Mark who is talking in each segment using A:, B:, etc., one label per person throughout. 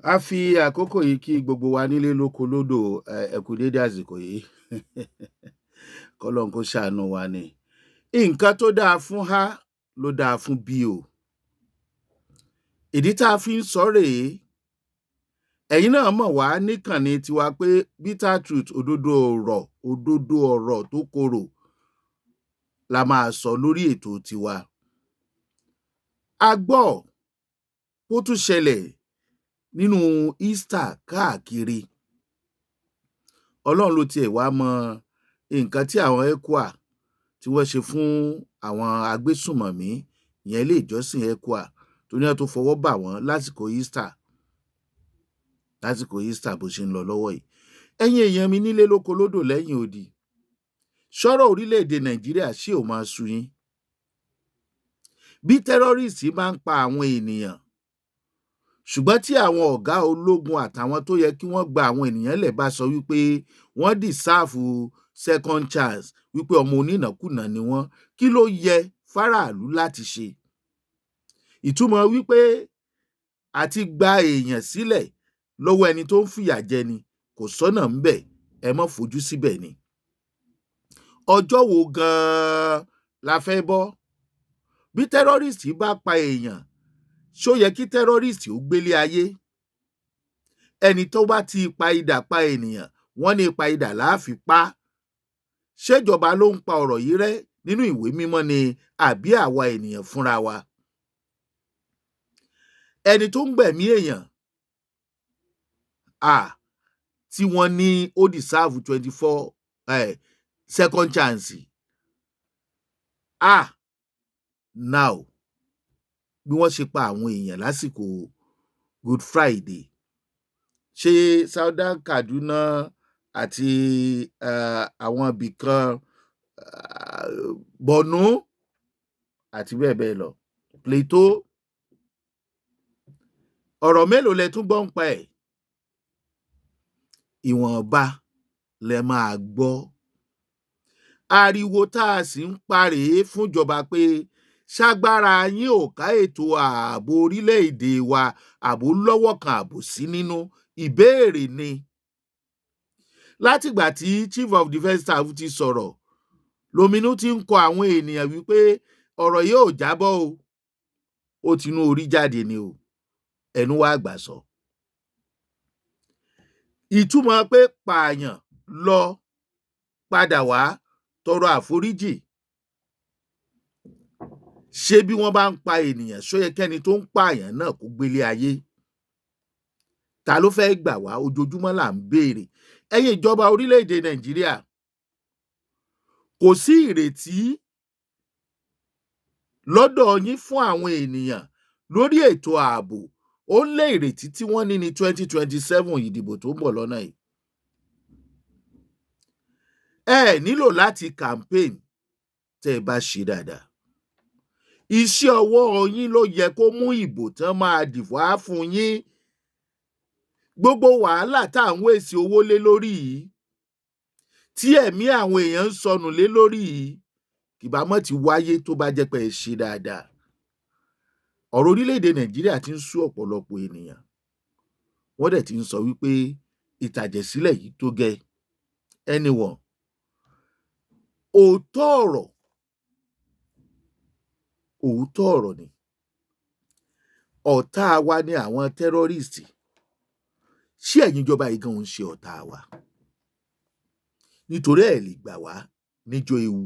A: A fi àkókò yìí kí gbogbo wa nílé lóko lódò. Ẹ kú dédé àsìkò yìí. Kọ́lọ́run kó ṣàánú wa ni. Nǹkan tó dáa fún A ló dáa fún B o. Ìdí tá a fi ń sọ rèé, ẹ̀yin náà mọ̀ wá níkànnì tiwa pé bitter truth, òdodo ọ̀rọ̀, òdodo ọ̀rọ̀ tó korò la máa sọ lórí ètò tiwa. A gbọ́ ó tún ṣẹlẹ̀ nínú Easter káàkiri. Ọlọ́run ló tiẹ̀ wá mọ nǹkan tí àwọn ECWA tí wọ́n ṣe fún àwọn agbésùnmọ̀mí ìyẹn ilé ìjọsìn ECWA tó ní wọ́n tó fọwọ́ bà wọ́n lásìkò Easter, lásìkò Easter bó ṣe ń lọ lọ́wọ́ yìí. Ẹ̀yin èèyàn mi nílé lóko lódò lẹ́yìn odi, ṣọ́rọ̀ orílẹ̀-èdè Nàìjíríà ṣé ò máa sú yín? Bí terrorist bá ń pa àwọn ènìyàn, ṣùgbọ́n tí àwọn ọ̀gá ológun àtàwọn tó yẹ kí wọ́n gba àwọn ènìyàn lẹ̀ bá sọ wípé wọ́n deserve second chance, wípé ọmọ onínàkúnà ni wọ́n, kí ló yẹ fáráàlú láti ṣe? Ìtumọ̀ wípé àti gba èèyàn sílẹ̀ lọ́wọ́ ẹni tó ń fìyà jẹni kò sọ́nà ńbẹ̀, ẹ má fojú síbẹ̀ ni. Ọjọ́ wo gan-an la fẹ́ bọ́? Bí terrorist bá pa èèyàn, ṣó yẹ kí terrorist ó gbélé ayé? Ẹni tó bá ti ipa idà pa ènìyàn, wọ́n ní ipa idà láá fi pa á. Ṣéjọba ló ń pa ọ̀rọ̀ yìí rẹ́ nínú ìwé mímọ́ ni àbí àwa ènìyàn fúnra wa? Ẹni tó ń gbẹ̀mí èèyàn tí wọ́n ní ó deserve 24 second chance. Now bí wọ́n ṣe pa àwọn èèyàn lásìkò Good Friday, ṣé Southern Kaduna àti àwọn ibìkan, Borno àti bẹ́ẹ̀ bẹ́ẹ̀ lọ, Plateau, ọ̀rọ̀ mélòó lẹ tún gbọ́ ń pa ẹ̀? Ìwọ̀nba lẹ máa gbọ́. Ariwo tá a sì ń pa rèé fúnjọba pé ṣágbára yín ò ká ètò ààbò orílẹ̀-èdè wa, ààbò lọ́wọ́ kan àbòsí nínú? Ìbéèrè ni. Látìgbà tí Chief of Defence Staff ti sọ̀rọ̀, lóminú ti ń kọ àwọn ènìyàn wípé ọ̀rọ̀ yìí ò jábọ́ o, ó tinú orí jáde ni o, ẹnu wá gbà sọ. Ìtumọ̀ pé pààyàn lọ padà wá tọrọ àforíjì. Ṣé bí wọ́n bá ń pa ènìyàn, ṣó yẹ kẹ́ni tó ń pààyàn náà kó gbélé ayé? Ta ló fẹ́ gbà wá? Ojoojúmọ́ là ń béèrè. Ẹ̀yin ìjọba orílẹ̀-èdè Nàìjíríà, kò sí ìrètí lọ́dọ̀ yín fún àwọn ènìyàn lórí ètò ààbò. Ó ń lé ìrètí tí wọ́n ní ní 2027 ìdìbò tó ń bọ̀ lọ́nà yìí. Ẹ nílò láti campaign tẹ́ ẹ bá ṣe dáadáa. Iṣẹ́ ọwọ́ yín ló yẹ kó mú ìbò tán máa dìbò á fún yín. Gbogbo wàhálà tá à ń wèsì owó lé lórí yìí, tí ẹ̀mí àwọn èèyàn ń sọnù lé lórí yìí, ìbámọ́ ti wáyé tó bá jẹ́ pé ẹ ṣe dáadáa. Ọ̀rọ̀ orílẹ̀-èdè Nàìjíríà ti ń sú ọ̀pọ̀lọpọ̀ ènìyàn. Wọ́n dẹ̀ ti ń sọ wípé ìtàjẹ̀sílẹ̀ yìí tó gẹ́. Anyone. Òótọ́ ọ̀rọ̀, òótọ́ ọ̀rọ̀ ni. Ọ̀tá wa ni àwọn terrorist. Ṣé ẹ̀yin ìjọba yìí gan ń ṣe ọ̀tá wa? Nítorí ẹ̀ lè gbà wá níjọ́ ewu.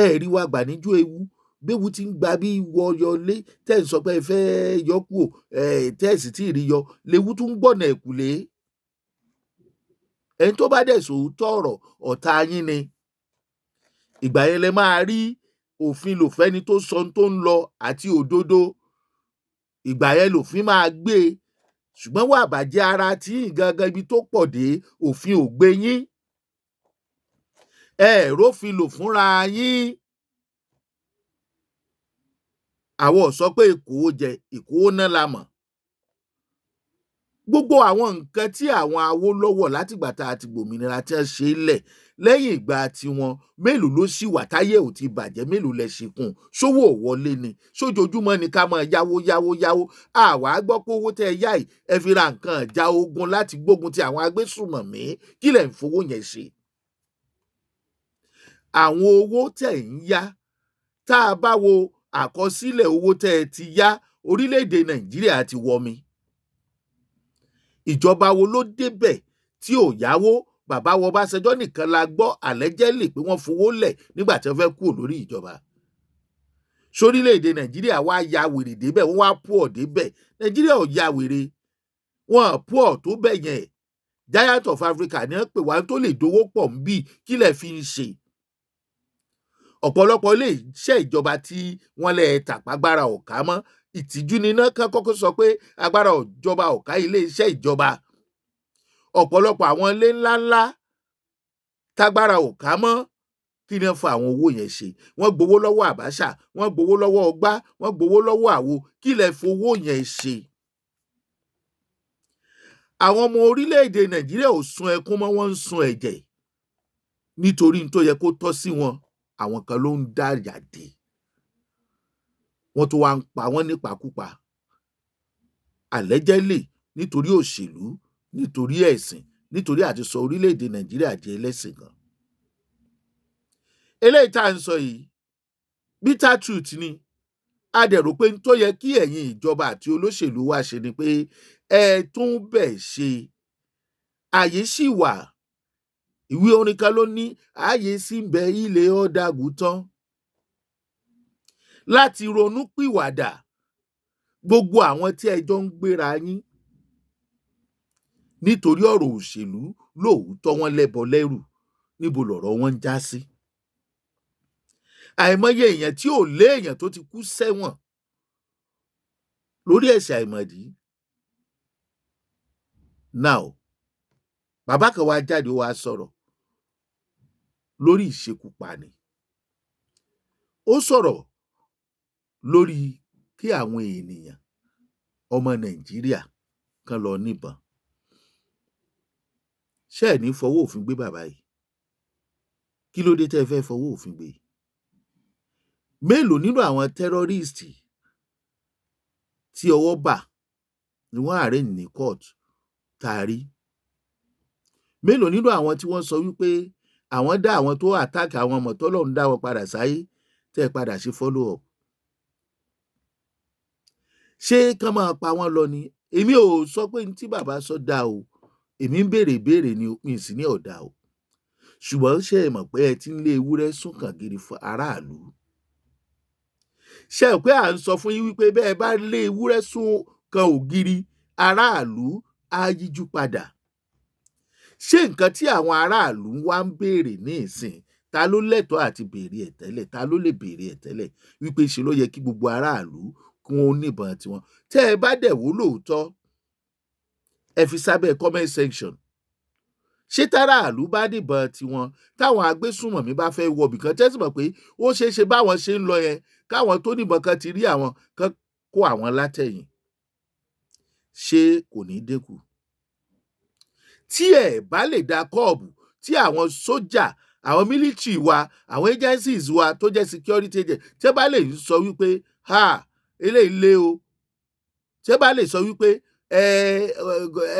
A: Ẹ rí wa gbà níjọ́ ewu. Béwu ti ń gba bí wọyọlé tẹ́ ẹ̀ ń sọ pé ẹ fẹ́ yọ kúò, tẹ́ ẹ̀ sì tí ì rí yọ, léwu tún ń gbọ̀nà ẹ̀kùlé. Ẹni tó bá dẹ̀ sòótọ́ ọ̀rọ̀, ọ̀tá yín ni. Ìgbà yẹn lẹ máa rí òfin lò fẹ́ni tó sọ ohun tó ń lọ àti òdodo. Ìgbà yẹn lòfin máa gbé e. Ṣùgbọ́n wà bàjẹ́ ara tí gangan ibi tó pọ̀ dé, òfin ò gbé yín. Ẹ rófin lò fúnra yín. Àwọn ò sọ pé ìkówó jẹ, ìkówó ná la mọ̀. Gbogbo àwọn nǹkan tí àwọn Awólọ́wọ̀ látìgbà tá a ti gbòmìnira tí wọ́n ṣe é lẹ̀ lẹ́yìn ìgbà tiwọn, mélòó ló ṣì wà táyé ò ti bàjẹ́? Mélòó lẹ ṣe kún? Ṣówó ò wọlé ni? Ṣójoojúmọ́ ni ká máa yáwó yáwó yáwó? Àwa gbọ́ pé owó tẹ́ ẹ yá yìí, ẹ fi ra nǹkan ìjà ogun láti gbógun ti àwọn agbésùmọ̀mí. Kí lẹ̀ ń fowó yẹn ṣe? Àwọn owó tẹ̀ ń yá, tá a bá wo àkọsílẹ̀ owó tẹ́ ẹ ti yá, orílẹ̀-èdè Nàìjíríà ti wọmi. Ìjọba wo ló débẹ̀ tí ò yáwó? Bàbá wa Ọbásanjọ́ nìkan la gbọ́ allegedly pé wọ́n fowó lẹ̀ nígbà tí wọ́n fẹ́ kúrò lórí ìjọba. Sórílẹ̀-èdè Nàìjíríà wá ya wèrè débẹ̀, wọ́n wá poor débẹ̀? Nàìjíríà ò ya wèrè, wọ́n poor tó bẹ̀ yẹn. Giant of Africa ní wọ́n pè wá, tó lè dówó pọ̀ ń bí. Kí lẹ̀ fi ń ṣe? Ọ̀pọ̀lọpọ̀ ilé iṣẹ́ ìjọba tí wọ́n lẹ̀ tàpágbára ọ̀ká mọ́, ìtìjú níná kán kọ́kọ́ sọ pé agbára ìjọba ọ̀ká ilé iṣẹ́ ìjọba. Ọ̀pọ̀lọpọ̀ àwọn ilé ńláńlá tágbára ò ká mọ́, kí ni wọ́n fa àwọn owó yẹn ṣe? Wọ́n gbowó lọ́wọ́ Abacha, wọ́n gbowó lọ́wọ́ ọgbá, wọ́n gbowó lọ́wọ́ àwo. Kí lẹ fowó yẹn ṣe? Àwọn ọmọ orílẹ̀-èdè Nàìjíríà ò sun ẹkún mọ́, wọ́n ń sun ẹ̀jẹ̀ nítorí tó yẹ kó tọ́ sí wọn. Àwọn kan ló ń dá yàdé, wọ́n tó wá ń pa wọ́n nípakúpa allegedly nítorí òṣèlú, nítorí ẹ̀sìn, nítorí àti sọ orílẹ̀-èdè Nàìjíríà di ẹlẹ́sìn kan. Eléyìí tá à ń sọ yìí, bitter truth ni. A dẹ̀ rò pé n tó yẹ kí ẹ̀yin ìjọba àti olóṣèlú wa ṣe ni pé ẹ tún bẹ̀ ṣe. Àyè sì wà. Ìwé orin kan ló ní ààyè sì ń bẹ ilé ọ̀dàgùtàn láti ronú pìwàdà. Gbogbo àwọn tí ẹ jọ ń gbéra yín nítorí ọ̀rọ̀ òṣèlú, lóòótọ́ wọn lẹ́bọ lẹ́rù. Níbo lọ̀rọ̀ wọn ń já sí? Àìmọye èèyàn tí ò léèyàn tó ti kú sẹ́wọ̀n lórí ẹ̀ṣẹ̀ àìmọ̀dí. Now, bàbá kan wá jáde, ó wá sọ̀rọ̀ lórí ìṣekúpani. Ó sọ̀rọ̀ lórí kí àwọn ènìyàn ọmọ Nàìjíríà kan lọ níbọn. Ṣé ẹ̀ ní fọwọ́ òfin gbé bàbá yìí? Kí ló dé tẹ́ ẹ fẹ́ fọwọ́ òfin gbé? Mélòó nínú àwọn terrorist tí ọwọ́ bà ni wọ́n arraign ní court tá a rí? Mélòó nínú àwọn tí wọ́n sọ wípé àwọn dá àwọn tó attack àwọn mọ̀, tọ́lọ́run dá wọn padà sáyé, tẹ́ ẹ padà ṣe follow up? Ṣé kán máa pa wọ́n lọ ni? Èmi ò sọ pé ní tí bàbá sọ dáa o. Èmi ń béèrè ìbéèrè ni o, mi sì ní ọ̀dà o. Ṣùgbọ́n ṣé ẹ mọ̀ pé ẹ ti ń lé ewúrẹ́ sún kàngiri fún aráàlú? Ṣé ẹ pé à ń sọ fún yín wípé bẹ́ẹ̀ bá lé ewúrẹ́ sún kan ògiri, aráàlú á yíjú padà? Ṣé nǹkan tí àwọn aráàlú wá ń béèrè ní ìsìn, ta ló lẹ́tọ̀ọ́ àti béèrè ẹ̀ tẹ́lẹ̀? Ta ló lè béèrè ẹ̀ tẹ́lẹ̀ wípé ṣe ló yẹ kí gbogbo aráàlú kí wọ́n níbọn tiwọn? Tẹ́ ẹ bá dẹ̀ wò lóòótọ́, ẹ fi sábẹ́ comment section. Ṣé táráàlú bá níbọn tiwọn, táwọn agbésùnmọ̀mí bá fẹ́ wọbì kan, tẹ́sí mọ̀ pé ó ṣeé ṣe báwọn ṣe ń lọ yẹn, káwọn tó níbọn kan ti rí àwọn kan kó àwọn látẹ̀yìn, ṣé kò ní dínkù? Tí ẹ bá lè dá curb, tí àwọn sójà, àwọn military wa, àwọn agencies wa tó jẹ́ security agent, tí ẹ bá lè sọ wípé ha, eléyìí lé o, tí ẹ bá lè sọ wípé ẹ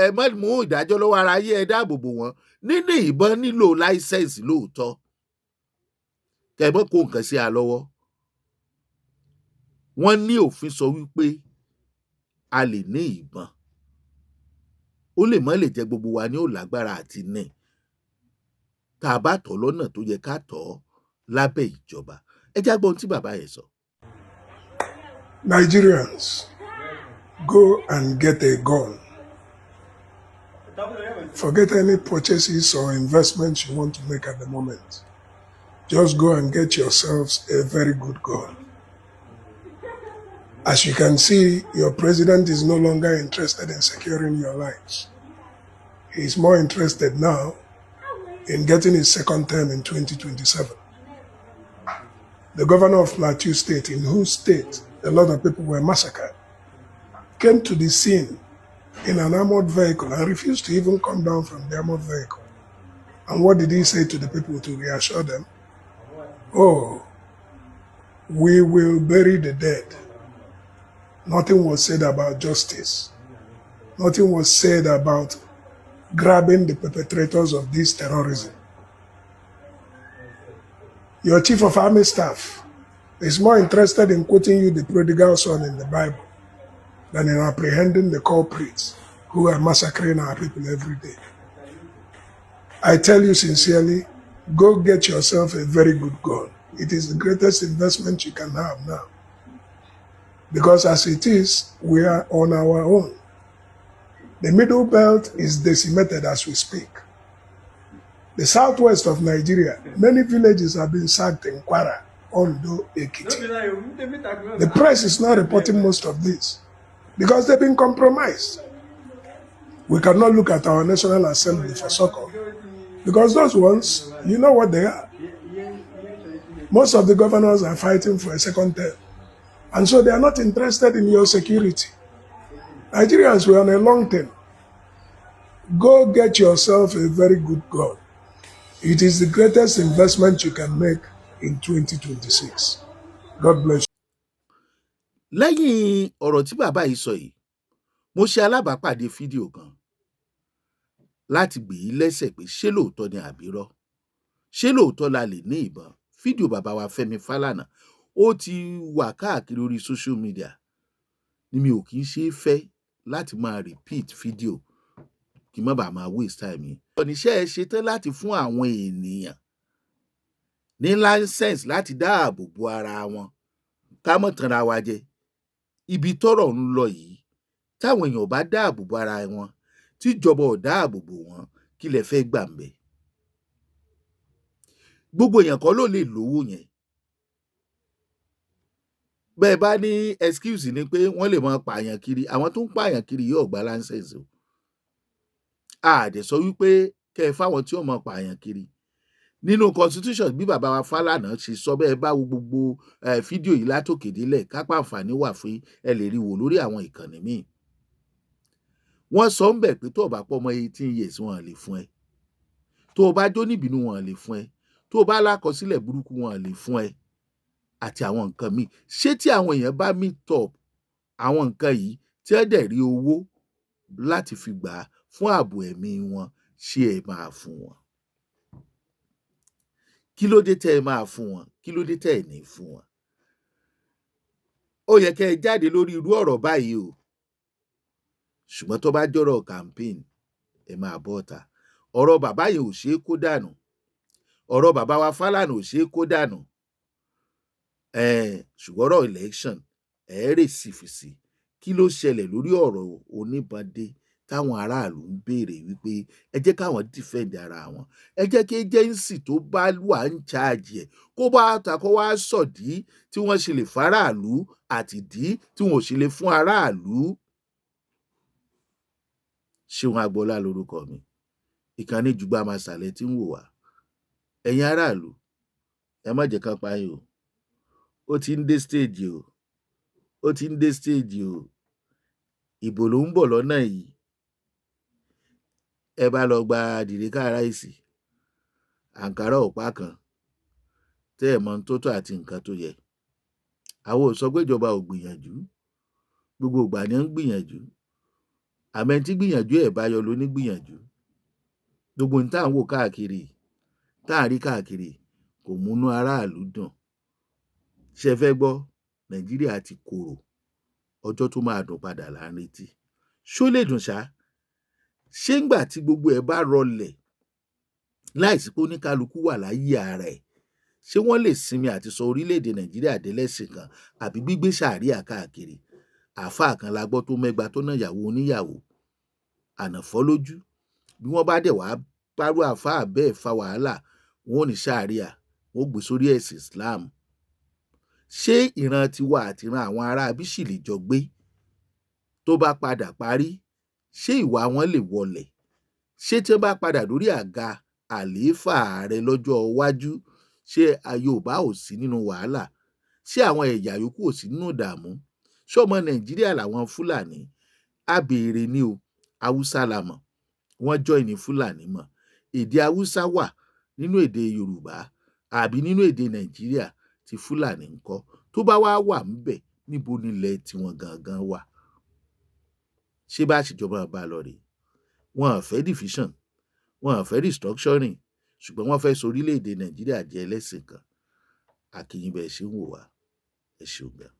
A: ẹ má mú ìdájọ́ lọ́wọ́ ara yín, ẹ dáàbò bò wọ́n. Níní ìbọn nílò license lóòótọ́, kẹ́ ẹ mọ́ kó nǹkan sí a lọ́wọ́. Wọ́n ní òfin sọ wípé a lè ní ìbọn. Ó lè má lè jẹ́ gbogbo wa ní ó lágbára àti ní, tá a bá tọ̀ lọ́nà tó yẹ ká tọ̀ ọ́ lábẹ́ ìjọba. Ẹ já gbọ́ ohun tí bàbá yẹn sọ.
B: Nigerians, go and get a gun. Forget any purchases or investments you want to make at the moment. Just go and get yourselves a very good gun. As you can see, your president is no longer interested in securing your lives. He is more interested now in getting his second term in 2027. The governor of Plateau State, in whose state a lot of people were massacred, came to the scene in an armored vehicle and refused to even come down from the armored vehicle. And what did he say to the people to reassure them? "Oh, we will bury the dead." Nothing was said about justice. Nothing was said about grabbing the perpetrators of this terrorism. Your chief of army staff is more interested in quoting you the prodigal son in the Bible than in apprehending the culprits who are massacring our people every day. I tell you sincerely, go get yourself a very good gun. It is the greatest investment you can have now. Because as it is, we are on our own. The Middle Belt is decimated as we speak. The southwest of Nigeria, many villages have been sacked in Kwara, Ondo, Ekiti. The press is not reporting most of this because they've been compromised. We cannot look at our National Assembly for succor because those ones, you know what they are. Most of the governors are fighting for a second term. And so they are not interested in your security. Nigerians, we're on a long term. Go get yourself a very good gun. It is the greatest investment you can make in 2026. God bless you.
A: Lẹ́yìn ọ̀rọ̀ tí bàbá yìí sọ yìí, mo ṣe alábàápàdé fídíò kan láti gbè í lẹ́sẹ̀ pé ṣé lóòótọ́ ni àbírọ́, ṣé lóòótọ́ la lè ní ìbọn. Fídíò bàbá wa Fẹ́mi Fálànà, ó ti wà káàkiri orí social media ni. Mi ò kì í ṣe é fẹ́ láti máa repeat fídíò kí n má bàa máa waste time yìí. Oníṣẹ́ ẹ ṣetán láti fún àwọn ènìyàn ní license láti dáàbò bo ara wọn. Ká mọ̀ tanra wa jẹ, ibi tọ́rọ̀ ń lọ yìí, táwọn èèyàn ò bá dáàbò bo ara wọn, tíjọba ò dáàbò bò wọ́n, kí lẹ fẹ́ gbà ńbẹ̀? Gbogbo èèyàn kọ́ ló lè lówó yẹn. Bẹ́ẹ̀ bá ní excuse ni pé wọ́n lè máa pààyàn kiri. Àwọn tó ń pààyàn kiri yóò gba license o. A dẹ̀ sọ wípé kẹ́ ẹ fáwọn tí ó máa pààyàn kiri nínú constitution. Bí bàbá wa Fálànà ṣe sọ bẹ́ẹ̀, bá wo gbogbo fídíò yìí látòkè délẹ̀, kápá àǹfààní wà fún ẹ lè rí wò lórí àwọn ìkànnì míì. Wọ́n sọ ń bẹ̀ pé tó o bá pọ̀ ọmọ 18 years, wọn lè fún ẹ. Tó o bá jó níbínú, wọn lè fún ẹ. Tó o bá lákọsílẹ̀ burúkú, wọn lè fún ẹ, àti àwọn nǹkan míì. Ṣé tí àwọn èèyàn bá meet up àwọn nǹkan yìí, tí ẹ dẹ̀ rí owó láti fi gbà á fún ààbò ẹ̀mí wọn, ṣé ẹ máa fún wọn? Kí ló dé tẹ́ ẹ máa fún wọn? Kí ló dé tẹ́ ẹ ní fún wọn? Ó yẹ kẹ́ ẹ jáde lórí irú ọ̀rọ̀ báyìí o. Ṣùgbọ́n tó bá jọ̀rọ̀ campaign, ẹ máa bọ́ ọ̀tà. Ọ̀rọ̀ bàbá yìí ò ṣeé kó dànù. Ọ̀rọ̀ bàbá wa Fálànà ò ṣeé kó dànù. Ṣùgbọ́n ọ̀rọ̀ election, ẹ̀ rè sífìsì. Kí ló ṣẹlẹ̀ lórí ọ̀rọ̀ oníbọ̀dé táwọn aráàlú ń béèrè wípé ẹ jẹ́ káwọn defend ara wọn, ẹ jẹ́ kí agency tó bá wà ń charge ẹ̀ kó bá ta, kó wá sọ̀dí tí wọ́n ṣe lè faraàlú àtìdí tí wọn ò ṣe lè fún aráàlú? Ṣéun Agboola lorúkọ mi. Ìkànnì Jùgbà Masàlẹ̀ tí ń wò wá. Ẹ̀yin aráàlú, ẹ má jẹ́ kán pa yín o. Ó ti ń dé stage o, ó ti ń dé stage o. Ìbò ló ń bọ̀ lọ́nà yìí. Ẹ bá lọ gba derica rice, àǹkárá ọ̀pá kan, tẹ́ ẹ̀ mọ ohun tó tọ́ àti nǹkan tó yẹ. Àwọn ò sọ pé ìjọba ò gbìyànjú. Gbogbo ìgbà ni wọ́n ń gbìyànjú, àmọ́ ẹni tí gbìyànjú ẹ̀ bá yọ ló ní gbìyànjú. Gbogbo ohun tá à ń wò káàkiri, tá à ń rí káàkiri, kò múnú aráàlú dùn. Ṣé ẹ fẹ́ gbọ́? Nàìjíríà ti korò. Ọjọ́ tó máa dùn padà là ń retí. Ṣó lè dùn ṣá? Ṣé ńgbà tí gbogbo ẹ̀ bá rọlẹ̀, láìsí pé oníkálukú wà láyé ara ẹ̀, ṣé wọ́n lè sinmi àti sọ orílẹ̀-èdè Nàìjíríà dẹlẹ́sìn kan, àbí gbígbé sàríà káàkiri? Àáfàá kan la gbọ́ tó mẹ́gba tó ná ìyàwó oníyàwó ànàfọ́ lójú. Bí wọ́n bá dẹ̀ wá bárú àáfàá bẹ́ẹ̀ fa wàhálà, wọn ò ní sàríà, wọn ò gbé sórí ẹ̀sìn Islam. Ṣé ìran tiwa àti ìran àwọn ará bí sì lè jọ gbé tó bá padà parí? Ṣé ìwà wọn lè wọlẹ̀? Ṣé tí wọ́n bá padà lórí àga àlééfà ààrẹ lọ́jọ́ iwájú, ṣé Yorùbá ò sí nínú wàhálà? Ṣé àwọn ẹ̀yà yòókù ò sí nínú ìdààmú? Ṣé ọmọ Nàìjíríà làwọn Fúlàní? A béèrè ni o. Haúsá la mọ̀, wọ́n join ní Fúlàní mọ̀. Èdè Haúsá wà nínú èdè Yorùbá àbí nínú èdè Nàìjíríà, tí Fúlàní ńkọ́? Tó bá wá wà ńbẹ̀, níbo nílẹ̀ tiwọn gangan wà? Ṣé bá a ṣe jọ máa bá a lọ rèé? Wọn ò fẹ́ division, wọn ò fẹ́ restructuring, ṣùgbọ́n wọ́n fẹ́ sọ orílẹ̀-èdè Nàìjíríà jẹ́ ẹlẹ́sìn kan. A kí yín bẹ́ẹ̀ ṣe ń wò wá. Ẹ ṣeun gan.